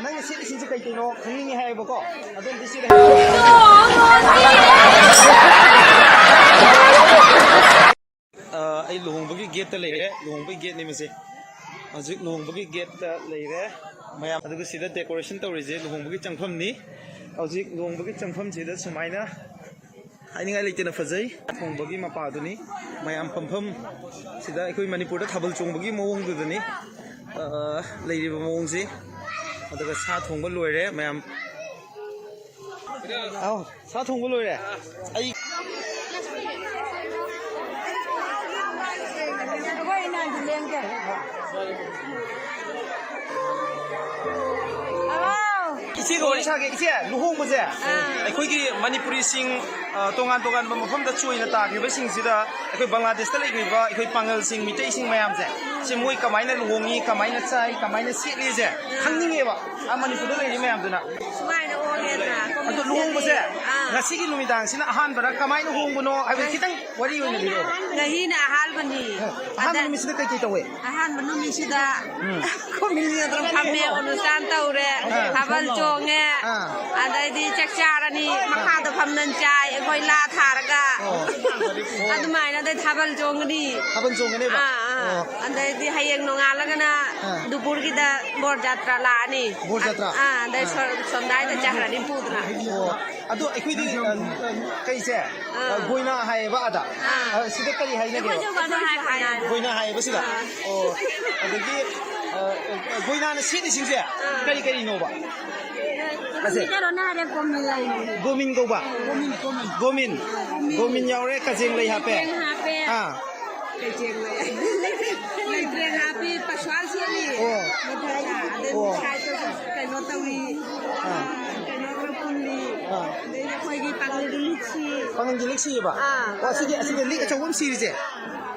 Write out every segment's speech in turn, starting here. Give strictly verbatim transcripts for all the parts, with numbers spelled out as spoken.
ꯅꯪꯅ ꯁꯦꯠꯂꯤꯁꯤꯡꯁꯦ ꯀꯩ ꯀꯩꯅꯣ ꯈꯪꯅꯤꯡꯉꯦ ꯍꯥꯏꯌꯦꯕꯀꯣ꯫ ꯑꯗꯣ ꯑꯝꯇ ꯁꯦꯠꯂꯦ꯫ ꯑ, ꯑꯩ ꯂꯨꯍꯣꯡꯕꯒꯤ ꯒꯦꯠꯇ ꯂꯩꯔꯦ꯫ ꯂꯨꯍꯣꯡꯕꯒꯤ ꯒꯦꯠꯅꯤ ꯃꯁꯦ꯫ ꯍꯧꯖꯤꯛ ꯂꯨꯍꯣꯡꯕꯒꯤ ꯒꯦꯠꯇ ꯂꯩꯔꯦ ꯃꯌꯥꯝ꯫ ꯑꯗꯨꯒ ꯁꯤꯗ decoration ꯇꯧꯔꯤꯁꯦ ꯂꯨꯍꯣꯡꯕꯒꯤ ꯆꯪꯐꯝꯅꯤ꯫ ꯍꯧꯖꯤꯛ ꯂꯨꯍꯣꯡꯕꯒꯤ ꯆꯪꯐꯝꯁꯤꯗ ꯁꯨꯃꯥꯏꯅ ꯍꯥꯏꯅꯤꯡꯉꯥꯏ ꯂꯩꯇꯅ ꯐꯖꯩ꯫ ꯊꯣꯡꯕꯒꯤ ꯃꯄꯥꯗꯨꯅꯤ꯫ ꯃꯌꯥꯝ ꯐꯝꯐꯝ ꯁꯤꯗ ꯑꯩꯈꯣꯏ ꯃꯅꯤꯄꯨꯔꯗ ꯊꯥꯕꯜ ꯆꯣꯡꯕꯒꯤ ꯃꯑꯣꯡꯗꯨꯗꯅꯤ, ꯑ, ꯂꯩꯔꯤꯕ ꯃꯑꯣꯡꯁꯤ꯫ ꯑꯗꯨꯒ ꯁꯥ ꯊꯣꯡꯕ ꯂꯣꯏꯔꯦ ꯃꯌꯥꯝ꯫ ꯑꯥꯎ, ꯁꯥ ꯊꯣꯡꯕ ꯂꯣꯏꯔꯦ꯫ ꯑꯩ ꯏꯆꯦꯒ ꯋꯥꯔꯤ ꯁꯥꯒꯦ꯫ ꯏꯆꯦ, ꯂꯨꯍꯣꯡꯕꯁꯦ ꯑꯩꯈꯣꯏꯒꯤ ꯃꯅꯤꯄꯨꯔꯤꯁꯤꯡ, ꯑ, ꯇꯣꯉꯥꯟ ꯇꯣꯉꯥꯟꯕ ꯃꯐꯝꯗ ꯆꯣꯏꯅ ꯇꯥꯈꯤꯕꯁꯤꯡꯁꯤꯗ ꯑꯩꯈꯣꯏ ꯕꯪꯒ꯭ꯂꯥꯗꯦꯁꯇ ꯂꯩꯈ꯭ꯔꯤꯕ ꯑꯩꯈꯣꯏ ꯄꯥꯉꯜꯁꯤꯡ, ꯃꯤꯇꯩꯁꯤꯡ ꯃꯌꯥꯝꯁꯦ, ꯁꯤ ꯃꯣꯏ ꯀꯃꯥꯏꯅ ꯂꯨꯍꯣꯡꯉꯤ, ꯀꯃꯥꯏꯅ ꯆꯥꯏ, ꯀꯃꯥꯏꯅ ꯁꯦꯠꯂꯤꯁꯦ ꯈꯪꯅꯤꯡꯉꯦꯕ꯫ ꯑꯥ, ꯃꯅꯤꯄꯨꯔꯗ ꯂꯩꯔꯤ ꯃꯌꯥꯝꯗꯨꯅ꯫ ꯁꯨꯃꯥꯏꯅ ꯑꯣꯜꯂꯦꯗꯅ꯫ ꯑꯗꯣ ꯂꯨꯍꯣꯡꯕꯁꯦ ꯑꯥ꯫ ꯉꯁꯤꯒꯤ ꯅꯨꯃꯤꯗꯥꯡꯁꯤꯅ ꯑꯍꯥꯟꯕꯔꯥ, ꯀꯃꯥꯏꯅ ꯍꯣꯡꯕꯅꯣ ꯍꯥꯏꯕꯗꯤ ꯈꯤꯇꯪ ꯋꯥꯔꯤ ꯑꯣꯏꯅ ꯂꯤꯔꯛꯑꯣ꯫ ꯉꯁꯤꯅ ꯑꯍꯥꯟꯕꯅꯤ꯫ ꯑꯍꯥꯟꯕ ꯑꯗ ꯅꯨꯃꯤꯠꯁꯤꯗ ꯀꯩꯀꯩ ꯇꯧꯋꯦ? ꯑꯍꯥꯟꯕ ꯅꯨꯃꯤꯠꯁꯤꯗ ꯎꯝ꯫ ꯈꯣꯃꯤꯟꯒꯤ ꯑꯗꯨꯝ ꯐꯝꯃꯦ, ꯑꯣꯅꯨꯁꯥꯟ ꯇꯧꯔꯦ, ꯑꯥ꯫ ꯊꯥꯕꯜ ꯆꯣꯡꯉꯦ, ꯑꯥ꯫ ꯑꯗꯩꯗꯤ ꯆꯥꯛ ꯆꯥꯔꯅꯤ, ꯑꯥ꯫ ꯃꯈꯥꯗ ꯐꯝꯗꯅ ꯆꯥꯏ, ꯑꯩꯈꯣꯏ ꯂꯥ ꯊꯥꯔꯒ꯫ ꯑꯣ꯫ ꯑꯗꯨꯃꯥꯏꯅ ꯑꯗꯩ ꯊꯥꯕꯜ ꯆꯣꯡꯒꯅꯤ꯫ ꯊꯥꯕꯜ ꯆꯣꯡꯒꯅꯦꯕ? ꯑꯥ, ꯑꯥ꯫ ꯑꯣ꯫ ꯑꯗꯩꯗꯤ ꯍꯌꯦꯡ ꯅꯣꯡꯉꯥꯜꯂꯒꯅ ꯑꯥ꯫ ꯗꯨꯕꯨꯔꯒꯤꯗ ꯕꯣꯔ ꯖꯥꯇ꯭ꯔꯥ ꯂꯥꯛꯑꯅꯤ꯫ ꯕꯣꯔ ꯖꯥꯇ꯭ꯔꯥ? ꯑꯥ, ꯑꯗꯩ ꯑꯥ꯫ ꯁꯣ-, ꯁꯣꯝꯗꯥꯏꯗ ꯆꯠꯈ꯭ꯔꯅꯤ ꯄꯨꯗꯅ꯫ ꯑꯣ, ꯑꯗꯣ ꯑꯩꯈꯣꯏꯗꯤ, ꯑ, ꯑ, ꯀꯩꯁꯦ, ꯑ, ꯑꯥ꯫ ꯒꯣꯏꯅꯥ ꯍꯥꯏꯌꯦꯕ ꯑꯗ꯫ ꯑꯥ꯫ ꯑ, ꯁꯤꯗ ꯀꯔꯤ ꯍꯥꯏꯅꯒꯦꯕ? ꯑꯩꯈꯣꯏꯁꯨ ꯒꯣꯏꯅꯥ ꯍꯥꯏ, ꯒꯣꯏꯅꯥ ꯍꯥꯏ꯫ ꯒꯣꯏꯅꯥ ꯍꯥꯏꯌꯦꯕ ꯁꯤꯗ? ꯑꯥ꯫ ꯑꯣ, ꯑꯗꯒꯤ, ꯑ, ꯑ, ꯒꯣꯏꯅꯥꯅ ꯁꯦꯠꯂꯤꯁꯤꯡꯁꯦ ꯑꯥ꯫ ꯀꯔꯤ ꯀꯔꯤꯅꯣꯕ? ꯑꯁꯦ꯫ ꯀꯩꯅꯣꯅ ꯍꯥꯏꯔꯦ, ꯒꯣꯃꯤꯟ ꯂꯩ꯫ ꯒꯣꯃꯤꯟ ꯀꯧꯕ? ꯒꯣꯃꯤꯟ, ꯒꯣꯃꯤꯟ꯫ ꯒꯣꯃꯤꯟ꯫ ꯒꯣꯃꯤꯟ ꯌꯥꯎꯔꯦ, ꯀꯖꯦꯡ ꯂꯩ ꯍꯥꯞꯄꯦ꯫ ꯀꯖꯦꯡ ꯍꯥꯞꯄꯦ꯫ ꯑꯥ꯫ ꯀꯩꯊꯦꯜ ꯂꯩ꯫ ꯂꯩꯇ꯭ꯔꯦ ꯍꯥꯞꯄꯤ, ꯄꯁ꯭ꯋꯥꯜ ꯁꯦꯝꯃꯤ꯫ ꯑꯣ꯫ ꯑꯗꯩ ꯑꯣ꯫ ꯁꯥꯏꯠꯇꯁꯨ ꯀꯩꯅꯣ ꯇꯧꯏ꯫ ꯑꯥ꯫ ꯀꯩꯅꯣ ꯈꯔ ꯄꯨꯜꯂꯤ꯫ ꯑꯥ꯫ ꯑꯗꯩ ꯑꯩꯈꯣꯏꯒꯤ ꯄꯥꯡꯒꯜꯒꯤ ꯂꯤꯛꯁꯤ꯫ ꯄꯥꯡꯒꯜꯒꯤ ꯂꯤꯛ ꯁꯤꯌꯦꯕ? ꯑꯥ꯫ ꯑꯣ, ꯑꯁꯤꯒꯤ, ꯑꯁꯤꯗ ꯂꯤꯛ ꯑꯆꯧꯕ ꯑꯃ ꯁꯤꯔꯤꯁꯦ?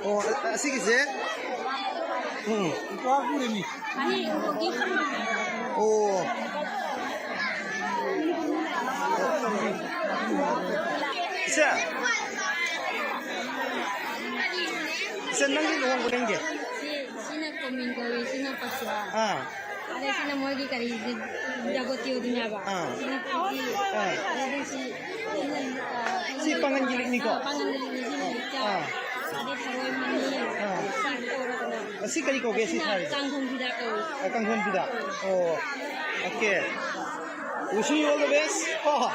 ꯑꯣ, ꯑ-, ꯑꯁꯤꯒꯤꯁꯦ? ꯎꯝ꯫ ꯑꯣ꯫ ꯏꯆꯦ꯫ ꯏꯆꯦ, ꯅꯪꯒꯤ ꯂꯨꯍꯣꯡꯕ ꯅꯪꯒꯤ? ꯁꯤ, ꯁꯤꯅ ꯀꯣꯃꯤꯟ ꯀꯧꯏ, ꯁꯤꯅ ꯄꯁ꯭ꯋꯥ꯫ ꯑꯥ꯫ ꯑꯗꯩꯁꯤꯅ ꯃꯣꯏꯒꯤ ꯀꯔꯤ ꯖꯒꯣꯇꯤ ꯑꯣꯏꯗꯣꯏꯅꯦꯕ꯫ ꯑꯥ꯫ ꯁꯤꯅ ꯐꯤꯖꯤ꯫ ꯑꯥ꯫ ꯑꯗꯩꯗꯤ ꯁꯤ, ꯁꯤꯅ, ꯑ, ꯁꯤ ꯄꯥꯉꯜꯒꯤ ꯂꯤꯛꯅꯤꯀꯣ? ꯑꯥ, ꯄꯥꯉꯜꯒꯤ ꯂꯤꯛꯅꯤ, ꯁꯤꯅ ꯂꯤꯛꯆꯥ꯫ ꯑꯥ꯫ ꯑꯗꯩ ꯊꯔꯣꯏ ꯃꯔꯨ, ꯑꯥ꯫ ꯁꯤ ꯇꯧꯔꯒꯅ꯫ ꯑꯁꯤ ꯀꯔꯤ ꯀꯧꯒꯦ, ꯁꯤ ꯁꯤꯅ ꯊꯥꯔꯤꯁꯦ? ꯀꯥꯡꯈꯣꯟ ꯐꯤꯗꯥ ꯀꯧꯏ꯫ ꯑ, ꯀꯥꯡꯈꯣꯟ ꯐꯤꯗꯥ꯫ ꯑꯣ, okay. Wishing you all the best. ꯑꯣ꯫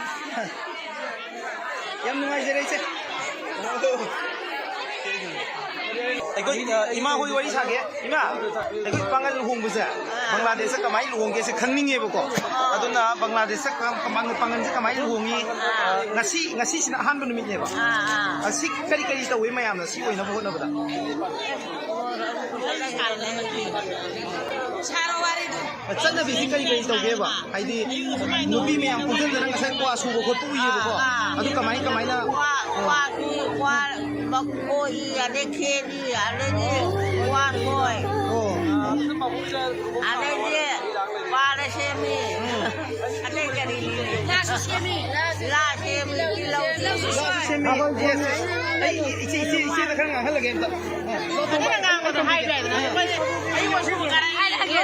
ꯌꯥꯝ ꯅꯨꯡꯉꯥꯏꯖꯔꯦ, ꯏꯆꯦ꯫ ꯑꯩꯈꯣꯏ, ꯑ, ꯏꯃꯥ ꯍꯣꯏ ꯋꯥꯔꯤ ꯁꯥꯒꯦ꯫ ꯏꯃꯥ, ꯑꯩꯈꯣꯏ ꯄꯥꯉꯜ ꯂꯨꯍꯣꯡꯕꯁꯦ ꯕꯪꯒ꯭ꯂꯥꯗꯦꯁꯇ ꯀꯃꯥꯏꯅ ꯂꯨꯍꯣꯡꯒꯦꯁꯦ ꯈꯪꯅꯤꯡꯉꯦꯕꯀꯣ꯫ ꯑꯗꯨꯅ ꯕꯪꯒ꯭ꯂꯥꯗꯦꯁꯇ ꯀ-, ꯀꯃꯥꯏꯅ, ꯄꯥꯉꯜꯁꯦ ꯀꯃꯥꯏꯅ ꯂꯨꯍꯣꯡꯉꯤ? ꯑ, ꯉꯁꯤ, ꯉꯁꯤꯁꯤꯅ ꯑꯍꯥꯟꯕ ꯅꯨꯃꯤꯠꯅꯦꯕ꯫ ꯑ, ꯁꯤ ꯀꯔꯤ ꯀꯔꯤ ꯇꯧꯏ ꯃꯌꯥꯝꯅ ꯁꯤ ꯑꯣꯏꯅꯕ ꯍꯣꯠꯅꯕꯗ? ꯁꯥꯔꯣ ꯋꯥꯔꯤꯗꯣ꯫ ꯆꯠꯅꯕꯤꯁꯤ ꯀꯔꯤ ꯀꯔꯤ ꯇꯧꯒꯦꯕ? ꯍꯥꯏꯗꯤ ꯅꯨꯄꯤ ꯃꯌꯥꯝ ꯄꯨꯟꯁꯤꯟꯗꯅ ꯉꯁꯥꯏ ꯀ꯭ꯋꯥ ꯁꯨꯕ ꯈꯣꯠꯄ ꯎꯏꯌꯦꯕꯀꯣ꯫ ꯑꯗꯨ ꯀꯃꯥꯏ ꯀꯃꯥꯏꯅ? ꯀ꯭ꯋꯥ, ꯀ꯭ꯋꯥ ꯁꯨꯏ, ꯀ꯭ꯋꯥ ꯃꯀꯣꯏ, ꯑꯗꯩ ꯈꯦꯔꯤ, ꯑꯗꯩꯗꯤ ꯀ꯭ꯋꯥ ꯁꯣꯏ꯫ ꯑꯣ꯫ ꯑꯗꯩꯗꯤ ꯀ꯭ꯋꯥꯗ ꯁꯦꯝꯃꯤ꯫ ꯎꯝ꯫ ꯑꯇꯩ ꯀꯔꯤ? ꯉꯥꯁꯨ ꯁꯦꯝꯃꯤ꯫ ꯉꯥ ꯁꯦꯝꯃꯤ, ꯇꯤꯜꯍꯧ ꯁꯦꯝꯃꯤ꯫ ꯉꯥꯁꯨ ꯁꯦꯝꯃꯤ꯫ Yes, yes. ꯑꯩ ꯏꯆꯦ, ꯏꯆꯦ, ꯏꯆꯦꯗ ꯈꯔ ꯉꯥꯡꯍꯜꯂꯒꯦ ꯑꯝꯇ꯫ ꯐꯖꯅ ꯉꯥꯡꯕꯗꯣ ꯍꯥꯏꯕ ꯌꯥꯏꯗꯅ꯫ ꯑꯩꯈꯣꯏ, ꯑꯩ ꯋꯥꯁꯨ ꯉꯥꯡ-, ꯍꯥꯏꯔꯛꯑꯒꯦ꯫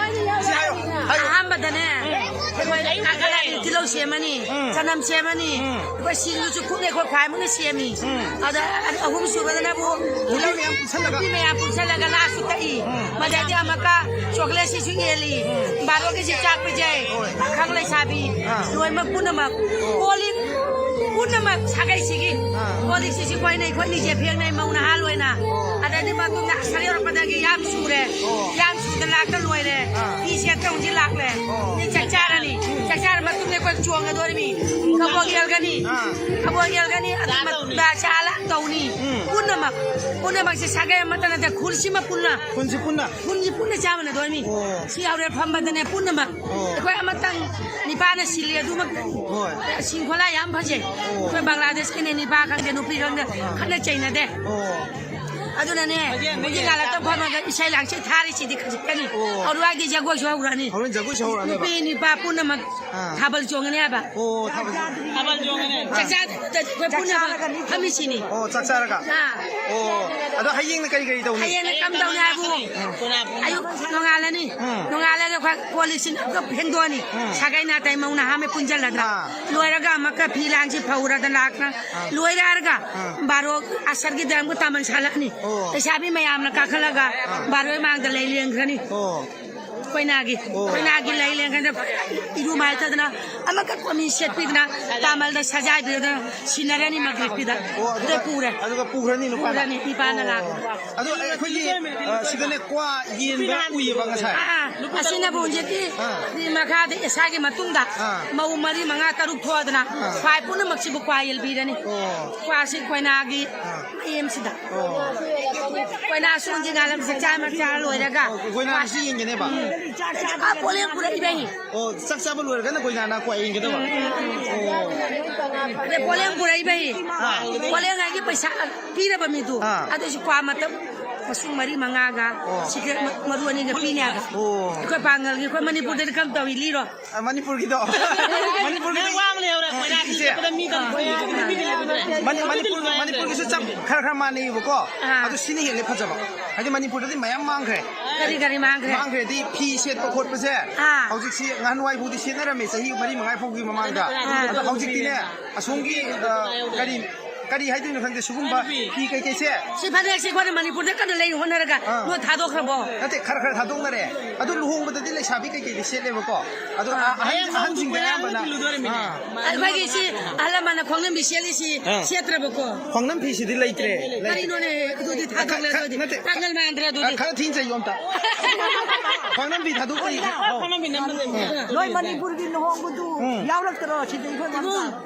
ꯏꯆꯦ ꯍꯥꯏꯌꯣ, ꯍꯥꯏꯌꯣ꯫ ꯑꯍꯥꯟꯕꯗꯅꯦ, ꯑꯩꯈꯣꯏ ꯀꯥꯈꯠꯂꯛꯑꯅꯤ, ꯇꯤꯜꯍꯧ ꯁꯦꯝꯃꯅꯤ, ꯎꯝ꯫ ꯆꯅꯝ ꯁꯦꯝꯃꯅꯤ, ꯎꯝ꯫ ꯑꯩꯈꯣꯏ ꯁꯤꯡꯗꯨꯁꯨ ꯈꯨꯠꯅ ꯑꯩꯈꯣꯏ ꯈ꯭ꯋꯥꯏꯃꯨꯛꯅ ꯁꯦꯝꯃꯤ꯫ ꯎꯝ꯫ ꯑꯗ ꯑꯅꯤ-, ꯑꯍꯨꯝ ꯁꯨꯕꯗꯅꯕꯨ ꯅꯨꯄꯤ ꯃꯌꯥꯝ ꯄꯨꯟꯁꯜꯂꯒ꯫ ꯅꯨꯄꯤ ꯃꯌꯥꯝ ꯄꯨꯟꯁꯜꯂꯒ ꯂꯥꯁꯨ ꯇꯛꯏ꯫ ꯎꯝ꯫ ꯃꯗꯩꯗꯤ ꯑꯃꯨꯛꯀ ꯆꯣꯀ꯭ꯂꯦꯠꯁꯤꯁꯨ ꯌꯦꯜꯂꯤ꯫ ꯎꯝ꯫ ꯕꯥꯔꯣꯒꯤꯁꯤ ꯆꯥꯛ ꯄꯤꯖꯩ꯫ ꯍꯣꯏ꯫ ꯄꯥꯈꯪ ꯂꯩꯁꯥꯕꯤ ꯑꯥ꯫ ꯂꯣꯏꯅꯃꯛ ꯄꯨꯝꯅꯃꯛ꯫ ꯑꯣ꯫ ꯀꯣꯜ ꯂꯤꯛ ꯄꯨꯝꯅꯃꯛ ꯁꯥꯒꯩꯁꯤꯒꯤ꯫ ꯑꯥ꯫ ꯀꯣꯜ ꯂꯤꯛꯁꯤꯁꯨ ꯑꯩꯈꯣꯏꯅ, ꯑꯩꯈꯣꯏ ꯅꯤꯡꯁꯦ ꯐꯦꯡꯅꯩ ꯃꯧ ꯅꯍꯥ ꯂꯣꯏꯅ꯫ ꯑꯣ꯫ ꯑꯗꯩꯗꯤ ꯃꯇꯨꯡꯗ ꯑꯁ ꯌꯧꯔꯛꯄꯗꯒꯤ ꯌꯥꯝ ꯁꯨꯔꯦ꯫ ꯑꯣ꯫ ꯌꯥꯝ ꯁꯨꯗ ꯂꯥꯛꯇ ꯂꯣꯏꯔꯦ꯫ ꯑꯥ꯫ ꯐꯤ ꯁꯦꯠꯇ ꯍꯧꯖꯤꯛ ꯂꯥꯛꯂꯦ꯫ ꯑꯣ꯫ ꯁꯤ ꯆꯥꯛ ꯆꯥꯔꯅꯤ꯫ ꯎꯝ꯫ ꯆꯥꯛ ꯆꯥꯔ ꯃꯇꯨꯡꯗ ꯑꯩꯈꯣꯏ ꯆꯣꯡꯒꯗꯣꯔꯤꯃꯤ꯫ ꯀꯕꯣꯛ ꯌꯦꯜꯒꯅꯤ꯫ ꯑꯥ꯫ ꯀꯕꯣꯛ ꯌꯦꯜꯒꯅꯤ꯫ ꯑꯗꯨ ꯆꯥ ꯃꯇꯨꯡꯗ ꯇꯧꯅꯤ꯫ ꯆꯥ ꯂꯥꯛ ꯇꯧꯅꯤ꯫ ꯎꯝ꯫ ꯄꯨꯝꯅꯃꯛ, ꯄꯨꯝꯅꯃꯛꯁꯦ ꯁꯥꯒꯩ ꯑꯃꯠꯇ ꯅꯠꯇꯦ, ꯈꯨꯜꯁꯤ ꯑꯃ ꯄꯨꯟꯅ꯫ ꯈꯨꯜꯁꯤ ꯄꯨꯟꯅ꯫ ꯈꯨꯜꯁꯤ ꯄꯨꯟꯅ ꯆꯥꯃꯤꯟꯅꯗꯣꯏꯅꯤ꯫ ꯑꯣ꯫ ꯁꯤ ꯍꯧꯔꯦ ꯐꯝꯕꯗꯅꯦ ꯄꯨꯝꯅꯃꯛ꯫ ꯑꯣ꯫ ꯑꯩꯈꯣꯏ ꯑꯃꯇꯪ ꯅꯤꯄꯥꯅ ꯁꯤꯜꯂꯤ ꯑꯗꯨꯃꯛ꯫ ꯍꯣꯏ꯫ ꯁꯤꯡ ꯈꯣꯂꯥ ꯌꯥꯝ ꯐꯖꯩ꯫ ꯑꯣ꯫ ꯑꯩꯈꯣꯏ ꯕꯪꯒ꯭ꯂꯥꯗꯦꯁꯀꯤꯅꯦ ꯅꯤꯄꯥ ꯈꯪꯗꯦ ꯅꯨꯄꯤ ꯈꯪꯗꯦ ꯑꯥ꯫ ꯈꯠꯅ ꯆꯩꯅꯗꯦ꯫ ꯑꯣ꯫ ꯑꯗꯨꯅꯅꯦ, ꯍꯧꯖꯤꯛ ꯉꯥꯛꯇꯪ ꯐꯝꯃꯒ ꯏꯁꯩ ꯂꯥꯡꯁꯩ ꯊꯥꯔꯤꯁꯤꯗꯤ ꯈꯖꯤꯛꯇꯅꯤ꯫ ꯑꯣ꯫ ꯑꯔꯨꯋꯥꯏꯗꯤ ꯖꯒꯣꯏꯁꯨ ꯍꯧꯔꯅꯤ꯫ ꯍꯣꯔꯦꯟ ꯖꯒꯣꯏꯁꯨ ꯍꯧꯔꯛꯑꯅꯦꯕ꯫ ꯅꯨꯄꯤ ꯅꯨꯄꯥ ꯄꯨꯝꯅꯃꯛ ꯑꯥ꯫ ꯊꯥꯕꯜ ꯆꯣꯡꯉꯅꯦꯕ꯫ ꯑꯣ, ꯊꯥꯕꯜ꯫ ꯊꯥꯕꯜ ꯆꯣꯡꯉꯅꯤ꯫ ꯆꯥꯛ ꯆꯥ-, ꯑꯩꯈꯣꯏ ꯄꯨꯝꯅꯃꯛ ꯐꯝꯃꯤꯁꯤꯅꯤ꯫ ꯑꯣ, ꯆꯥꯛ ꯆꯥꯔꯒ? ꯑꯥ꯫ ꯑꯣ, ꯑꯗꯣ ꯍꯌꯦꯡꯅ ꯀꯔꯤ ꯀꯔꯤ ꯇꯧꯅꯤ? ꯍꯌꯦꯡꯅ ꯀꯝꯗꯧꯅꯤ ꯍꯥꯏꯕꯨ? ꯎꯝ꯫ ꯑꯌꯨꯛ ꯅꯣꯡꯉꯥꯜꯂꯅꯤ꯫ ꯎꯝ꯫ ꯅꯣꯡꯉꯥꯜꯂꯒ ꯑꯩꯈꯣꯏ ꯀꯣꯜ ꯂꯤꯛꯁꯤꯡ ꯑꯃꯨꯛꯀ ꯐꯦꯡꯗꯣꯛꯑꯅꯤ꯫ ꯎꯝ꯫ ꯁꯥꯒꯩ ꯅꯥꯇꯩ ꯃꯧ ꯅꯍꯥ ꯑꯃ ꯄꯨꯟꯁꯤꯜꯂꯗꯅ꯫ ꯑꯥ꯫ ꯂꯣꯏꯔꯒ ꯑꯃꯨꯛꯀ ꯐꯤ ꯂꯥꯡꯁꯤ ꯐꯧꯔꯗꯅ ꯂꯥꯛꯅ꯫ ꯑꯥ꯫ ꯂꯣꯏꯔꯦ ꯍꯥꯏꯔꯒ ꯑꯥ꯫ ꯕꯥꯔꯣ ꯑꯁꯔꯒꯤꯗ ꯑꯃꯨꯛꯀ ꯇꯥꯃꯟ ꯁꯥꯠꯂꯛꯑꯅꯤ꯫ ꯑꯣ꯫ ꯂꯩꯁꯥꯕꯤ ꯃꯌꯥꯝꯅ ꯀꯥꯈꯠꯂꯒ ꯑꯥ꯫ ꯕꯥꯔꯣ ꯃꯥꯡꯗ ꯂꯩ ꯂꯦꯡꯈ꯭ꯔꯅꯤ꯫ ꯑꯣ꯫ ꯀꯣꯏꯅꯥꯒꯤ, ꯑꯣ꯫ ꯀꯣꯏꯅꯥꯒꯤ ꯂꯩ ꯂꯦꯡꯈ꯭ꯔꯅꯤ꯫ ꯏꯔꯨ ꯃꯥꯏ ꯇꯧꯗꯅ ꯑꯃꯨꯛꯀ ꯀꯣꯃꯤ ꯁꯦꯠꯄꯤꯗꯅ ꯇꯥꯃꯜꯗ ꯁꯖꯥꯏꯕꯤꯗꯅ ꯁꯤꯟꯅꯔꯅꯤ ꯃꯒ꯭ꯔꯤꯕꯀꯤꯗ꯫ ꯑꯣ, ꯑꯗꯨꯒ, ꯑꯗꯨꯗ ꯄꯨꯔꯦ꯫ ꯑꯗꯨꯒ ꯄꯨꯈ꯭ꯔꯅꯤ ꯅꯨꯄꯥꯅ? ꯄꯨꯔꯅꯤ, ꯅꯨꯄꯥꯅ ꯑꯣ꯫ ꯂꯥꯛꯑꯒ꯫ ꯑꯗꯣ ꯑꯩꯈꯣꯏꯒꯤ, ꯑ, ꯁꯤꯗꯅꯦ ꯀ꯭ꯋꯥ ꯌꯦꯟꯕ ꯎꯏꯌꯦꯕ ꯉꯁꯥꯏ꯫ ꯑꯥ, ꯑꯥ꯫ ꯑꯁꯤꯅꯕꯨ ꯍꯧꯖꯤꯛꯀꯤ ꯑꯥ꯫ ꯁꯤ ꯃꯈꯥꯗ ꯏꯁꯥꯒꯤ ꯃꯇꯨꯡꯗ ꯑꯥ꯫ ꯃꯧ ꯃꯔꯤ, ꯃꯉꯥ, ꯇꯔꯨꯛ ꯊꯣꯛꯑꯗꯅ ꯑꯥ꯫ ꯈ꯭ꯋꯥꯏ ꯄꯨꯝꯅꯃꯛꯁꯤꯕꯨ ꯀ꯭ꯋꯥ ꯌꯦꯟꯕꯤꯔꯅꯤ꯫ ꯑꯣ꯫ ꯀ꯭ꯋꯥꯁꯤ ꯀꯣꯏꯅꯥꯒꯤ ꯑꯥ꯫ ꯃꯌꯦꯝꯁꯤꯗ꯫ ꯑꯣ꯫ ꯀꯣꯏꯅꯥ ꯁꯣꯟꯁꯤ ꯉꯥꯂꯝꯁꯦ ꯆꯥꯃ ꯆꯥꯔ ꯂꯣꯏꯔꯒ꯫ ꯑꯣ, ꯀꯣꯏꯅꯥꯁꯤ ꯌꯦꯡꯒꯅꯦꯕ? ꯎꯝ꯫ ꯑꯥ, ꯄꯣꯂꯦꯝ ꯄꯨꯔꯛꯏꯕꯩ꯫ ꯑꯣ, ꯆꯥꯛ ꯆꯥꯕ ꯂꯣꯏꯔꯒꯅ ꯀꯣꯏꯅꯥꯅ ꯀ꯭ꯋꯥ ꯌꯦꯟꯒꯗꯕ? ꯎꯝ, ꯎꯝ, ꯎꯝ꯫ ꯑꯣ꯫ ꯑꯗꯩ ꯄꯣꯂꯦꯝ ꯄꯨꯔꯛꯏꯕꯩ꯫ ꯑꯥ꯫ ꯄꯣꯂꯦꯝ ꯍꯥꯏꯒꯤ ꯄꯩꯁꯥ ꯄꯤꯔꯕ ꯃꯤꯗꯨ꯫ ꯑꯥ꯫ ꯑꯗꯨꯏꯁꯨ ꯀ꯭ꯋꯥ ꯃꯇꯝ ꯃꯁꯨꯡ ꯃꯔꯤ ꯃꯉꯥꯒ ꯑꯣ꯫ ꯁꯤꯒꯔꯦꯠ ꯃ-, ꯃꯔꯨ ꯑꯅꯤꯒ ꯄꯤꯅꯤ ꯍꯥꯏꯕ꯫ ꯑꯣ꯫ ꯑꯩꯈꯣꯏ ꯄꯥꯡꯒꯜꯒꯤ, ꯑꯩꯈꯣꯏ ꯃꯅꯤꯄꯨꯔꯗꯗꯤ ꯀꯝ ꯇꯧꯏ ꯂꯤꯔꯣ? ꯑ, ꯃꯅꯤꯄꯨꯔꯒꯤꯗꯣ? ꯃꯅꯤꯄꯨꯔꯒꯤꯗꯤ ꯅꯪ ꯋꯥ ꯑꯃ ꯂꯩꯍꯧꯔꯦ꯫ ꯀꯣꯏꯅꯥ ꯏꯆꯦ꯫ ꯆꯠꯄꯗ ꯃꯤ ꯀꯔꯤ ꯀꯣꯏꯅꯥ ꯆꯠꯄꯗ ꯃꯤ ꯀꯔꯤ ꯂꯩꯕꯗꯨꯅꯦ? ꯃꯅꯤ-, ꯃꯅꯤꯄꯨꯔ, ꯃꯅꯤꯄꯨꯔꯒꯤꯁꯨ ꯆꯞ ꯈꯔ ꯈꯔ ꯃꯥꯟꯅꯩꯌꯦꯕꯀꯣ꯫ ꯑꯥ꯫ ꯑꯗꯣ ꯁꯤꯅ ꯍꯦꯜꯂꯦ ꯐꯖꯕ꯫ ꯍꯥꯏꯗꯤ ꯃꯅꯤꯄꯨꯔꯗꯗꯤ ꯃꯌꯥꯝ ꯃꯥꯡꯈ꯭ꯔꯦ꯫ ꯀꯔꯤ ꯀꯔꯤ ꯃꯥꯡꯈ꯭ꯔꯦ? ꯃꯥꯡꯈ꯭ꯔꯦꯗꯤ ꯐꯤ ꯁꯦꯠꯄ ꯈꯣꯠꯄꯁꯦ꯫ ꯑꯥ꯫ ꯍꯧꯖꯤꯛꯁꯤ ꯉꯍꯥꯟꯋꯥꯏ ꯐꯥꯎꯗꯤ ꯁꯦꯠꯅꯔꯝꯃꯦ, ꯆꯍꯤ ꯃꯔꯤ ꯃꯉꯥ ꯐꯥꯎꯒꯤ ꯃꯃꯥꯡꯗ꯫ ꯑꯥ꯫ ꯑꯗꯣ ꯍꯧꯖꯤꯛꯇꯤꯅꯦ, ꯑꯁꯣꯝꯒꯤ, ꯑ, ꯀꯔꯤ, ꯀꯔꯤ ꯍꯥꯏꯗꯣꯏꯅꯣ ꯈꯪꯗꯦ, ꯁꯤꯒꯨꯝꯕ ꯐꯤ ꯀꯩꯀꯩꯁꯦ꯫ ꯁꯤ ꯐꯅꯦꯛꯁꯤ ꯑꯩꯈꯣꯏꯅ ꯃꯅꯤꯄꯨꯔꯗ ꯀꯟꯅ ꯂꯩ ꯍꯣꯠꯅꯔꯒ ꯑꯥ꯫ ꯅꯣꯏ ꯊꯥꯗꯣꯛꯈ꯭ꯔꯕꯣ? ꯅꯠꯇꯦ, ꯈꯔ ꯈꯔ ꯊꯥꯗꯣꯛꯅꯔꯦ꯫ ꯑꯗꯨ ꯂꯨꯍꯣꯡꯕꯗꯗꯤ ꯂꯩꯁꯥꯕꯤ ꯀꯩꯀꯩꯗꯤ ꯁꯦꯠꯂꯦꯕꯀꯣ꯫ ꯑꯗꯣ ꯑꯥ꯫ ꯑ-, ꯑꯍꯟ-, ꯑꯍꯟꯁꯤꯡꯗꯤ ꯑꯌꯥꯝꯕꯅ, ꯑꯥ꯫ ꯑꯩꯈꯣꯏꯒꯤ ꯁꯤ ꯑꯍꯜ ꯂꯃꯟꯅ ꯈꯣꯡꯅꯝꯕꯤ ꯁꯦꯠꯂꯤꯁꯤ ꯑꯥ꯫ ꯁꯦꯠꯇ꯭ꯔꯕꯀꯣ? ꯈꯣꯡꯅꯝ ꯐꯤꯁꯤꯗꯤ ꯂꯩꯇ꯭ꯔꯦ, ꯂꯩꯇ꯭ꯔꯦ꯫ ꯀꯔꯤꯅꯣꯅꯦ? ꯑꯗꯨꯗꯤ ꯈ-, ꯊꯥꯗꯣꯛꯂꯦ, ꯈ-, ꯑꯗꯨꯗꯤ ꯅꯠꯇꯦ꯫ ꯄꯥꯡꯒꯜ ꯃꯥꯟꯗ꯭ꯔꯦ ꯑꯗꯨꯗꯤ꯫ ꯑ, ꯈꯔ ꯊꯤꯅ ꯆꯩꯌꯣ ꯑꯝꯇ꯫ ꯈꯣꯡꯅꯝ ꯐꯤ ꯊꯥꯗꯣꯛꯄ ꯌꯥꯏ꯫ ꯅꯣꯏ ꯃꯅꯤꯄꯨꯔꯒꯤ ꯂꯨꯍꯣꯡꯕꯗꯨ ꯎꯝ꯫ ꯌꯥꯎꯔꯛꯇ꯭ꯔꯣ ꯁꯤꯗ? ꯏꯕꯨꯡ,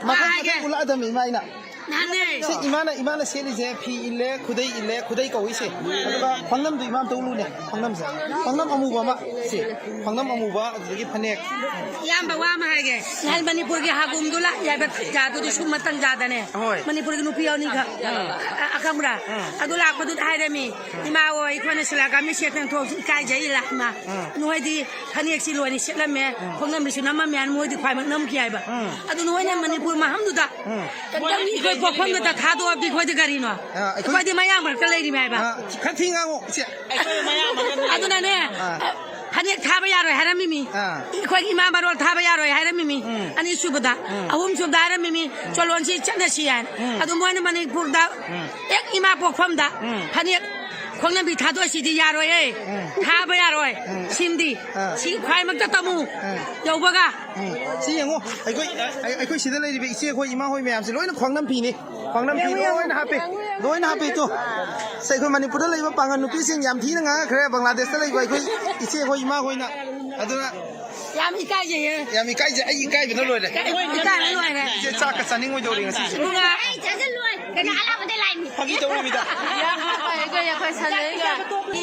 ꯃꯊꯪ ꯍꯥꯏꯒꯦ꯫ ꯃꯊꯪ ꯎꯠꯂꯛꯑꯗꯕꯅꯤ ꯏꯃꯥ ꯑꯩꯅ꯫ ꯅꯍꯥꯟꯅꯦ꯫ ꯁꯤ ꯏꯃꯥꯅ, ꯏꯃꯥꯅ ꯁꯦꯠꯂꯤꯁꯦ ꯐꯤ ꯏꯜꯂꯦ, ꯈꯨꯗꯩ ꯏꯜꯂꯦ, ꯈꯨꯗꯩ ꯀꯧꯏ ꯁꯦ꯫ ꯑꯗꯨꯒ ꯈ꯭ꯋꯥꯡꯅꯝꯗꯨ ꯏꯃꯥ ꯑꯝꯇ ꯎꯠꯂꯨꯅꯦ, ꯈ꯭ꯋꯥꯡꯅꯝꯁꯦ꯫ ꯈ꯭ꯋꯥꯡꯅꯝ ꯑꯃꯨꯕ ꯑꯃ, ꯁꯤ꯫ ꯈ꯭ꯋꯥꯡꯅꯝ ꯑꯃꯨꯕ, ꯑꯗꯨꯗꯒꯤ ꯐꯅꯦꯛ꯫ ꯏꯌꯥꯝꯕ ꯋꯥ ꯑꯃ ꯍꯥꯏꯒꯦ꯫ ꯅꯍꯥꯟ ꯃꯅꯤꯄꯨꯔꯒꯤ ꯍꯥꯒꯨꯝꯗꯨ ꯂꯥꯛꯑꯦ ꯍꯥꯏꯕ ꯇꯟꯖꯥꯗꯨꯗꯤ ꯁꯨꯝ ꯃꯇꯟ ꯆꯥꯗꯅꯦ꯫ ꯍꯣꯏ꯫ ꯃꯅꯤꯄꯨꯔꯒꯤ ꯅꯨꯄꯤ ꯑꯅꯤꯈꯛ꯫ ꯑ, ꯑ, ꯈꯪꯕ꯭ꯔꯥ? ꯑꯗꯨ ꯂꯥꯛꯄꯗꯨꯗ ꯍꯥꯏꯔꯝꯃꯤ, "ꯏꯃꯥ ꯍꯣꯏ, ꯑꯩꯈꯣꯏꯅ ꯁꯤꯂꯥ ꯀꯥꯃꯤ ꯁꯦꯠꯇꯅ ꯊꯣꯛꯁꯤ ꯏꯀꯥꯏꯖꯩ ꯂꯥꯛꯃ꯫ ꯅꯣꯏꯗꯤ ꯐꯅꯦꯛꯁꯤ ꯂꯣꯏꯅ ꯁꯦꯠꯂꯝꯃꯦ, ꯈꯣꯡꯅꯝꯕꯤꯁꯨ ꯅꯝꯃꯝꯃꯦ", ꯍꯥꯏꯅ ꯃꯣꯏꯗꯤ ꯈ꯭ꯋꯥꯏꯃꯛ ꯅꯝꯈꯤ ꯍꯥꯏꯕ꯫ ꯑꯗꯨ ꯅꯣꯏꯅ ꯃꯅꯤꯄꯨꯔ ꯃꯐꯝꯗꯨꯗ ꯀꯔꯤꯒꯨꯝꯕ ꯑꯩꯈꯣꯏ ꯄꯣꯛꯐꯝꯗꯨꯗ ꯊꯥꯗꯣꯛꯑꯗꯤ ꯑꯩꯈꯣꯏꯗꯤ ꯀꯔꯤꯅꯣ? ꯑ, ꯑꯩꯈꯣꯏ ꯑꯩꯈꯣꯏꯗꯤ ꯃꯌꯥꯡ ꯃꯔꯛꯇ ꯂꯩꯔꯤꯃꯦ ꯍꯥꯏꯕ꯫ ꯑ, ꯈꯔ ꯊꯤ ꯉꯥꯡꯉꯣ, ꯏꯆꯦ꯫ ꯑꯗꯨꯅꯅꯦ, ꯑ꯫ ꯐꯅꯦꯛ ꯊꯥꯕ ꯌꯥꯔꯣꯏ ꯍꯥꯏꯔꯝꯃꯤꯃꯤ꯫ ꯑ꯫ ꯑꯩꯈꯣꯏꯒꯤ ꯏꯃꯥ ꯃꯔꯣꯜ ꯊꯥꯕ ꯌꯥꯔꯣꯏ ꯍꯥꯏꯔꯝꯃꯤꯃꯤ꯫ ꯎꯝ꯫ ꯑꯅꯤꯁꯨꯕꯗ, ꯎꯝ꯫ ꯑꯍꯨꯝꯁꯨꯕꯗ ꯍꯥꯏꯔꯝꯃꯤꯃꯤ꯫ ꯎꯝ꯫ ꯆꯣꯂꯣꯟꯁꯤ ꯆꯠꯅꯁꯤ ꯍꯥꯏꯅ꯫ ꯎꯝ꯫ ꯑꯗꯨ ꯃꯣꯏꯅ ꯃꯅꯤꯄꯨꯔꯗ ꯎꯝ꯫ ꯍꯦꯛ ꯏꯃꯥ ꯄꯣꯛꯐꯝꯗ ꯎꯝ꯫ ꯐꯅꯦꯛ ꯈꯣꯡꯅꯝꯕꯤ ꯊꯥꯗꯣꯛꯑꯁꯤꯗꯤ ꯌꯥꯔꯣꯏꯌꯦ꯫ ꯎꯝ꯫ ꯊꯥꯕ ꯌꯥꯔꯣꯏ꯫ ꯎꯝ꯫ ꯁꯤꯝꯗꯤ꯫ ꯑ꯫ ꯁꯤ ꯈ꯭ꯋꯥꯏꯃꯛꯇ ꯇꯝꯃꯨ꯫ ꯎꯝ꯫ ꯌꯧꯕꯒ꯫ ꯎꯝ꯫ ꯁꯤ ꯌꯦꯡꯉꯣ, ꯑꯩꯈꯣꯏ, ꯑꯩ-, ꯑꯩꯈꯣꯏ ꯁꯤꯗ ꯂꯩꯔꯤꯕ ꯏꯆꯦ ꯑꯩꯈꯣꯏ ꯏꯃꯥ ꯍꯣꯏ ꯃꯌꯥꯝꯁꯦ ꯂꯣꯏꯅ ꯈ꯭ꯋꯥꯡꯅꯝ ꯐꯤꯅꯤ꯫ ꯈ꯭ꯋꯥꯡꯅꯝ ꯐꯤ ꯌꯦꯡꯉꯨ, ꯌꯦꯡꯉꯨ, ꯂꯣꯏꯅ ꯍꯥꯞꯄꯦ꯫ ꯌꯦꯡꯉꯨ, ꯌꯦꯡꯉꯨ꯫ ꯂꯣꯏꯅ ꯍꯥꯞꯄꯦ ꯇꯨ꯫ ꯁꯦ, ꯑꯩꯈꯣꯏ ꯃꯅꯤꯄꯨꯔꯗ ꯂꯩꯕ ꯄꯥꯡꯒꯜ ꯅꯨꯄꯤꯁꯤꯡ ꯌꯥꯝ ꯊꯤꯅ ꯉꯥꯡꯉꯛꯈ꯭ꯔꯦ, ꯕꯪꯒ꯭ꯂꯥꯗꯦꯁꯇ ꯂꯩꯕ ꯑꯩꯈꯣꯏ ꯏꯆꯦ ꯑꯩꯈꯣꯏ ꯏꯃꯥ ꯍꯣꯏꯅ꯫ ꯑꯗꯨꯅ ꯌꯥꯝ ꯏꯀꯥꯏꯖꯩꯌꯦ꯫ ꯌꯥꯝ ꯏꯀꯥꯏꯖꯩ, ꯑꯩ ꯏꯀꯥꯏꯕꯅ ꯂꯣꯏꯔꯦ꯫ ꯏꯀꯥꯏꯕꯅ ꯂꯣꯏꯔꯦ꯫ ꯏꯆꯦ ꯆꯥꯛꯀ ꯆꯥꯅꯤꯡꯉꯣꯏꯗꯧꯔꯦ ꯉꯁꯤꯁꯦ꯫ ꯑꯗꯨꯒ ꯑꯩ ꯆꯥꯁꯤꯜꯂꯣꯏ꯫ ꯀꯩꯅꯣ ꯑꯂꯥꯞꯄꯗ ꯂꯥꯛꯏꯅꯤ꯫ ꯐꯥꯒꯤ ꯇꯧꯔꯤꯃꯤꯗ꯫ ꯌꯥꯝ ꯍꯥꯞꯄ ꯑꯩꯈꯣꯏ, ꯑꯩꯈꯣꯏ ꯁꯥꯟꯅꯔꯤꯒ꯫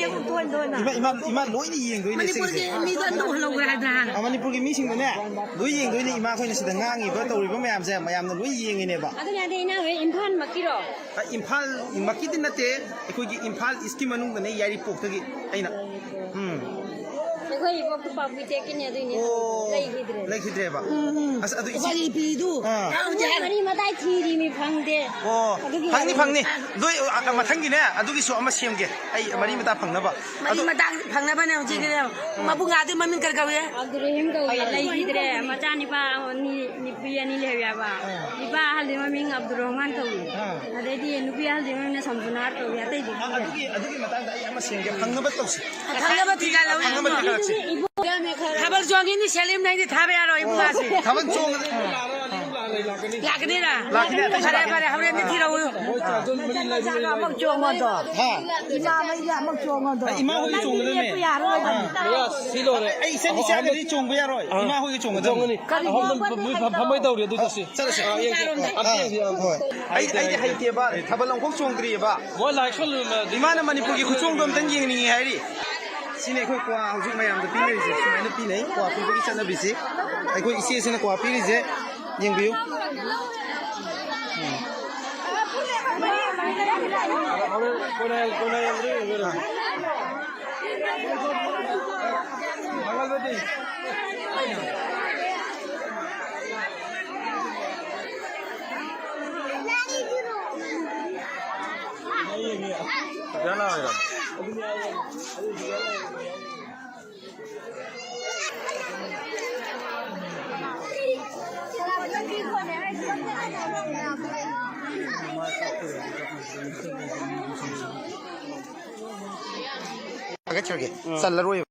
ꯌꯦꯡꯉꯨ, ꯇꯣꯏ, ꯇꯣꯏꯅ꯫ ꯏꯃꯥ, ꯏꯃꯥ, ꯏꯃꯥ ꯂꯣꯏꯅ ꯌꯦꯡꯗꯣꯏꯅꯦ ꯃꯅꯤꯄꯨꯔꯒꯤ ꯁꯤꯒꯤꯁꯦ꯫ ꯃꯤꯗꯣ ꯑꯝꯇ ꯎꯍꯜꯍꯧꯕ꯭ꯔꯥ ꯍꯥꯏꯗ꯭ꯔꯥ ꯍꯥꯟꯅ? ꯑ, ꯃꯅꯤꯄꯨꯔꯒꯤ ꯃꯤꯁꯤꯡꯗꯨꯅꯦ ꯂꯣꯏ ꯌꯦꯡꯗꯣꯏꯅꯦ, ꯏꯃꯥ ꯑꯩꯈꯣꯏꯅ ꯁꯤꯗ ꯉꯥꯡꯉꯤꯕ ꯇꯧꯔꯤꯕ ꯃꯌꯥꯝꯁꯦ ꯃꯌꯥꯝꯅ ꯂꯣꯏ ꯌꯦꯡꯉꯤꯅꯦꯕ꯫ ꯑꯗꯨꯅꯦ ꯑꯗꯩ ꯏꯅꯥꯎ ꯍꯣꯏ ꯏꯝꯐꯥꯜꯃꯛꯀꯤꯔꯣ? ꯑ, ꯏꯝꯐꯥꯜꯃꯛꯀꯤꯗꯤ ꯅꯠꯇꯦ, ꯑꯩꯈꯣꯏꯒꯤ ꯏꯝꯐꯥꯜ ꯏꯁꯀꯤ ꯃꯅꯨꯡꯗꯅꯦ, ꯌꯥꯏꯔꯤꯄꯣꯛꯇꯒꯤ ꯑꯩꯅ꯫ ꯎꯝ꯫ ꯑꯩꯈꯣꯏ ꯏꯕꯣꯛꯇꯨ ꯄꯥꯛꯄꯤ ꯇꯦꯛꯀꯤꯅꯤ ꯑꯗꯨꯏꯅꯦ꯫ ꯑꯣ, ꯂꯩꯈꯤꯗ꯭ꯔꯦ꯫ ꯂꯩꯈꯤꯗ꯭ꯔꯦꯕ? ꯎꯝ, ꯎꯝ꯫ ꯑꯁ, ꯑꯗꯨ ꯏꯆꯦ ꯋꯥꯔꯤ ꯐꯤꯗꯨ ꯑꯥ꯫ ꯃꯔꯤ ꯃꯇꯥꯏ ꯊꯤꯔꯤꯃꯤ ꯐꯪꯗꯦ꯫ ꯑꯣ, ꯑꯗꯨꯒꯤ ꯐꯪꯅꯤ, ꯌꯥꯔꯣꯏ꯫ ꯐꯪꯅꯤ꯫ ꯅꯣꯏ, ꯑ, ꯃꯊꯪꯒꯤꯅꯦ, ꯑꯗꯨꯒꯤꯁꯨ ꯑꯃ ꯁꯦꯝꯒꯦ꯫ ꯑꯩ ꯃꯔꯤ ꯃꯇꯥ ꯐꯪꯅꯕ꯫ ꯃꯔꯤ ꯑꯗꯨ ꯃꯇꯥ ꯐꯪꯅꯕꯅꯦ ꯍꯧꯖꯤꯛꯀꯤꯅꯦ꯫ ꯎꯝ꯫ ꯃꯕꯨꯡ ꯑꯗꯨ ꯃꯃꯤꯡ ꯀꯔꯤ ꯀꯧꯏ? ꯑꯕꯗꯨꯔ ꯔꯍꯤꯝ ꯀꯧꯏ꯫ ꯂꯩꯈꯤꯗ꯭ꯔꯦ꯫ ꯃꯆꯥ ꯅꯤꯄꯥ ꯑꯅꯤ, ꯅꯨꯄꯤ ꯑꯅꯤ ꯂꯩꯍꯧꯋꯦꯕ꯫ ꯑꯥ꯫ ꯅꯤꯄꯥ ꯑꯍꯜꯗꯤ ꯃꯃꯤꯡ ꯑꯕꯗꯨꯔ ꯔꯍꯃꯥꯟ ꯀꯧꯏ꯫ ꯑꯥ꯫ ꯑꯗꯩꯗꯤ ꯅꯨꯄꯤ ꯑꯍꯜꯗꯤ ꯃꯃꯤꯡꯅ ꯁꯝꯁꯨꯅꯥꯔ ꯀꯧꯏ꯫ ꯑꯇꯩꯗꯤ ꯑ, ꯈꯪꯗꯦ꯫ ꯑꯗꯨꯒꯤ, ꯑꯗꯨꯒꯤ ꯃꯇꯥꯡꯗ ꯑꯩ ꯑꯃ ꯁꯦꯝꯒꯦ꯫ ꯐꯪꯅꯕ ꯇꯧꯁꯤ꯫ ꯐꯪꯅꯕ ꯊꯤꯒꯠꯂꯛꯎ꯫ ꯐꯪꯅꯕ ꯊꯤꯒꯠꯂꯛꯁꯤ꯫ ꯊꯥꯕꯜ ꯆꯣꯡꯉꯤꯅꯤ ꯁꯦꯂꯤꯝ, ꯅꯪꯗꯤ ꯊꯥꯕ ꯌꯥꯔꯣꯏ ꯏꯕꯨꯡꯉꯥꯁꯦ꯫ ꯊꯥꯕꯜ ꯆꯣꯡ-, ꯂꯥꯛꯀꯅꯤꯅ? ꯂꯥꯛꯀꯅꯤ, ꯑꯇꯩꯁꯨ ꯐꯔꯦ, ꯂꯥꯛꯀꯅꯤ꯫ ꯐꯔꯦ, ꯍꯣꯔꯦꯟꯗꯤ ꯊꯤꯔꯛꯎ꯫ ꯍꯣꯏ, ꯆꯥꯛ ꯑꯗꯨꯝ ꯃꯔꯤ ꯂꯩꯕ ꯂꯩꯕ꯫ ꯑꯃꯨꯛ ꯆꯣꯡꯉꯣꯗꯣ꯫ ꯍꯥ? ꯏꯃꯥ ꯃꯩꯒ ꯑꯃꯨꯛ ꯆꯣꯡꯉꯣꯗꯣ꯫ ꯏꯃꯥ ꯍꯣꯏꯒꯤ ꯆꯣꯡꯒꯗꯕꯅꯦ꯫ ꯅꯪꯗꯤ ꯌꯦꯞꯄ ꯌꯥꯔꯣꯏ꯫ ꯌꯥꯁ, ꯁꯤ ꯂꯣꯏꯔꯦ꯫ ꯑꯩ ꯏꯆꯟ ꯏꯆꯥꯒꯗꯤ ꯆꯣꯡꯕ ꯌꯥꯔꯣꯏ꯫ ꯑꯥ꯫ ꯏꯃꯥ ꯍꯣꯏꯒꯤ ꯆꯣꯡꯒꯗꯕꯅꯦ꯫ ꯆꯣꯡꯒꯅꯤ꯫ ꯀꯔꯤ ꯑꯍꯨꯝꯗ ꯆꯣꯡꯕ ꯃꯣꯏ ꯐꯝ-, ꯐꯝꯃꯩ ꯇꯧꯔꯤ ꯑꯗꯨ ꯆꯠꯁꯤ꯫ ꯆꯠꯂꯁꯤ꯫ ꯑꯥ, ꯌꯦꯡꯁꯤ꯫ ꯑꯥ, ꯑꯝꯇ ꯌꯦꯡꯁꯤ, ꯑꯝꯇ꯫ ꯍꯣꯏ꯫ ꯑꯩ, ꯑꯩꯗꯤ ꯍꯩꯇꯦꯕ꯫ ꯊꯥꯕꯜ ꯑꯃꯨꯛꯐꯥꯎ ꯆꯣꯡꯗ꯭ꯔꯤꯑꯕ꯫ ꯃꯣꯏ ꯂꯥꯏꯔꯤꯛ ꯁꯣꯜꯂꯨ-, ꯏꯃꯥꯅ ꯃꯅꯤꯄꯨꯔꯒꯤ ꯈꯨꯆꯣꯡꯗꯣ ꯑꯝꯇꯪ ꯌꯦꯡꯅꯤꯡꯉꯤ ꯍꯥꯏꯔꯤ꯫ ꯁꯤꯅꯤ ꯑꯩꯈꯣꯏ ꯀ꯭ꯋꯥ ꯍꯧꯖꯤꯛ ꯃꯌꯥꯝꯗ ꯄꯤꯅꯔꯤꯁꯦ꯫ ꯁꯨꯃꯥꯏꯅ ꯄꯤꯅꯩ ꯀ꯭ꯋꯥ ꯄꯤꯕꯒꯤ ꯆꯠꯅꯕꯤꯁꯤ꯫ ꯑꯩꯈꯣꯏ ꯏꯆꯦꯁꯤꯅ ꯀ꯭ꯋꯥ ꯄꯤꯔꯤꯁꯦ ꯌꯦꯡꯕꯤꯌꯨ꯫ ꯎꯝ꯫ ꯊꯥꯒꯠꯆꯔꯒꯦ꯫ ꯆꯜꯂꯔꯣꯏꯕ꯫